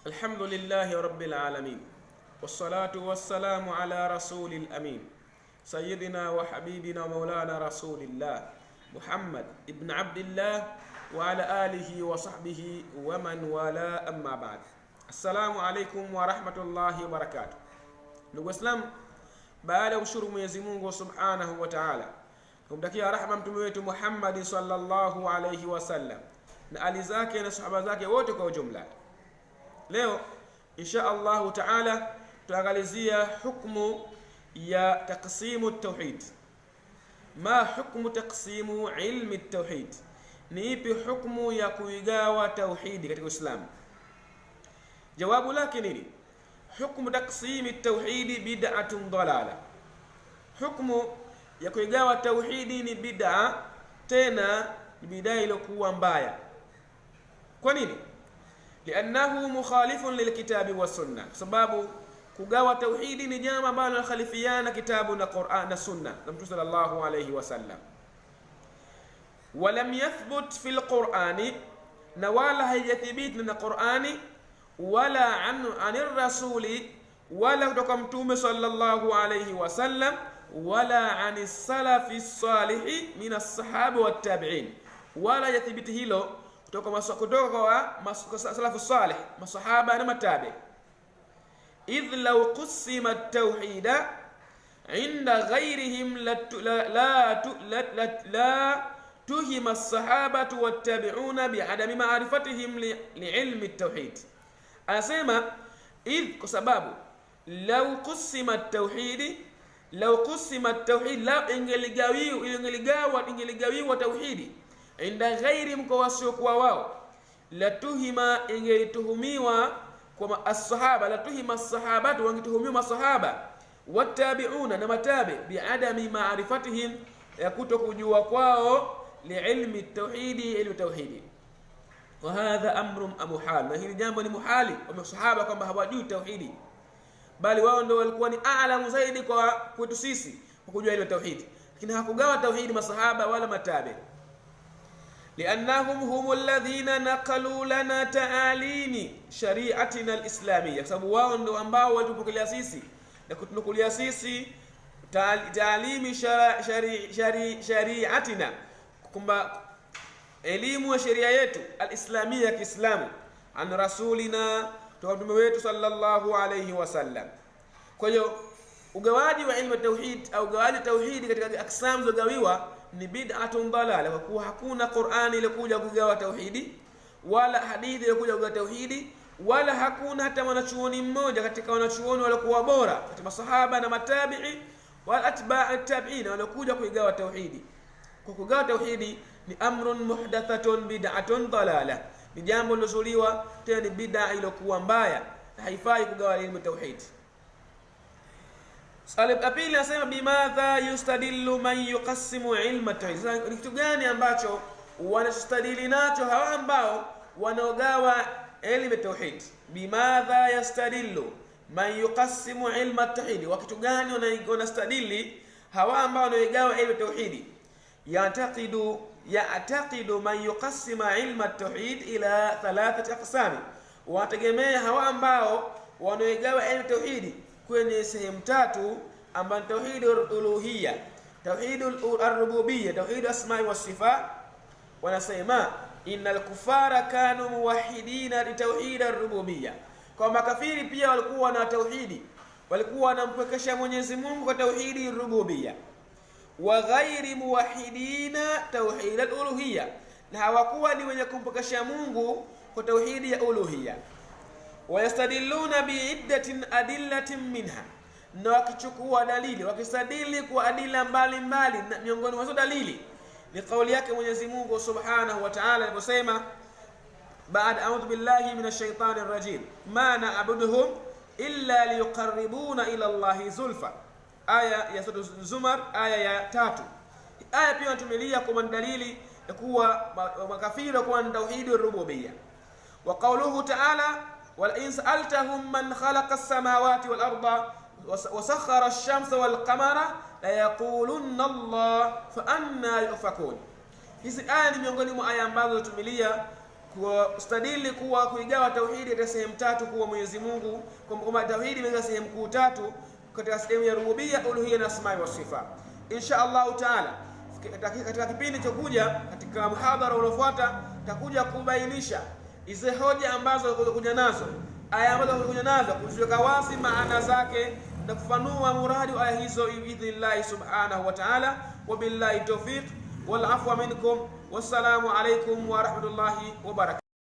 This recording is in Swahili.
Alhamdulillahi rabbil alamin wassalatu wassalamu ala rasulil amin sayyidina wa habibina wa maulana rasulillah Muhammad ibn Abdillah wa ala alihi wa sahbihi wa man wala, amma ba'd. Assalamu alaikum wa rahmatullahi wa barakatuh. Ndugu Waislamu, baada ya kumshukuru Mwenyezi Mungu Subhanahu wa Ta'ala, kumtakia rahma mtume wetu Muhammad sallallahu alayhi wasallam na ali zake na sahaba zake wote kwa ujumla. Leo insha Allahu Ta'ala tuangalizia hukmu ya taqsimu tauhid. Ma hukmu taqsimu ilmi tauhid, ni ipi hukmu ya kuigawa tauhidi katika Uislamu? Jawabu lake nini? Hukmu taqsimi tauhidi bid'atun dalala, hukmu ya kuigawa tauhidi ni bid'a, tena ni bid'a iliyokuwa mbaya. Kwa nini? Liannahu mukhalifun lilkitabi wa sunna, kwa sababu kugawa tauhidi ni jambo ambalo linakhalifiana kitabu na Qur'an na sunna na Mtume sallallahu alayhi wasallam. Walam yathbut fi lqurani, na wala haijathibiti na Qur'ani, wala anir rasuli, wala kutoka Mtume sallallahu alayhi wasallam, wala ani salafi salihi min as-sahaba wat-tabi'in, wala hajathibiti hilo kutoka kwa salafu salih, masahaba na matabi. Idh law qusima tauhida inda ghairihim la tuhima as-sahabatu wattabi'una biadami ma'rifatihim liilmi at-tauhid. Anasema idh, kwa sababu law qusima at-tauhidi, law qusima at-tauhid, law ingeligawiwa tauhidi inda ghairihim, kwa wasiokuwa wao, latuhima, ingelituhumiwa kwa as-sahaba, latuhima as-sahabatu, wangetuhumiwa masahaba, wattabi'una na matabi, biadami ma'rifatihim, ya kutokujua kwao, liilmi tauhidi, ilmu tauhidi. Wa hadha amrun muhal, na hili jambo ni muhali kwa masahaba kwamba hawajui tauhidi, bali wao ndio walikuwa ni a'lamu zaidi kwa kwetu sisi kwa kujua ilmu tauhidi, lakini hawakugawa tauhidi masahaba wala matabi. Liannahum hum alladhina naqalu lana taalimi shari'atina alislamia, kwa sababu wao ndio ambao walitupokelea sisi na kutunukulia sisi taalimi shari'atina, kwamba elimu ya sheria yetu alislamia ya Kiislamu, an rasulina, kutoka mtume wetu sallallahu alayhi wasallam. Kwa hiyo ugawaji wa ilmu tauhid au ugawaji tauhidi katika aksamu zogawiwa ni bid'atun dalala, kwa kuwa hakuna Qur'ani iliyokuja kugawa tauhidi wala hadithi iliyokuja kugawa tauhidi, wala hakuna hata mwanachuoni mmoja katika wanachuoni waliokuwa bora katika masahaba na matabi'i wala atba'i tabi'in waliokuja kuigawa tauhidi. Kwa kugawa tauhidi ni amrun muhdathatun bid'atun dalala, ni jambo lilozuliwa, tena ni bid'a iliyokuwa mbaya, na haifai kugawa elimu tauhidi. Swali la pili nasema, bimadha yustadillu man yuqassimu ilma tauhid. Sasa ni kitu gani ambacho wanastadili nacho hawa ambao wanaogawa elimu tauhid? Bimadha yastadillu man yuqassimu ilma tauhid, wa kitu gani wanastadili hawa ambao wanaogawa elimu tauhidi? Ya'taqidu man yuqassima ilma tauhid ila thalathati aqsami, wanategemea hawa ambao wanaogawa elimu tauhidi kwenye sehemu tatu, ambayo tauhid uluhiyya, tauhid ar-rububiyya, tauhid asma'i was sifat. Wanasema innal kufara kanu muwahhidina li tauhid ar-rububiyya, kwa makafiri pia walikuwa na tauhidi, walikuwa wanampwekesha Mwenyezi Mungu kwa tauhidi rububiyya, wa ghairi muwahhidina tauhid al-uluhiyya, na hawakuwa ni wenye kumpwekesha Mungu kwa tauhidi ya uluhiyya. Wayastadilluna biiddatin adillatin minha, na wakichukua dalili, wakistadili kwa adila mbalimbali, na miongoni mwa dalili ni kauli yake Mwenyezi Mungu Subhanahu wa Ta'ala aliposema, baada a'udhu billahi minash shaitani rajim, ma na'buduhum illa liyuqarribuna ila Allahi zulfa, aya ya sura Zumar aya ya 3. Aya pia inatumilia kwa dalili ya kuwa makafiri kuwa na tauhidi rububiyya. Wa qawluhu ta'ala wala in sa'altahum man khalaqa as-samawati wal arda wa sakhara ash-shamsa wal qamara la yaqulunna Allah fa anna yufakun. Hizi aya ni miongoni mwa aya ambazo tumilia Kustadili kuwa kuigawa tauhidi katika sehemu tatu, kuwa Mwenyezi Mungu kwamba tauhidi imeweka sehemu kuu tatu katika sehemu ya rububia, uluhia na asmai wa sifa. Insha Allahu taala katika kipindi chokuja, katika muhadhara unaofuata, takuja kubainisha hizi hoja ambazo kuja nazo, aya ambazo kuja nazo, kuziweka wazi maana zake na kufanua muradi wa aya hizo biidhnillahi subhanahu wa taala. Wabillahi tawfiq wal afwa minkum, wassalamu alaikum wa rahmatullahi wa barakatuh.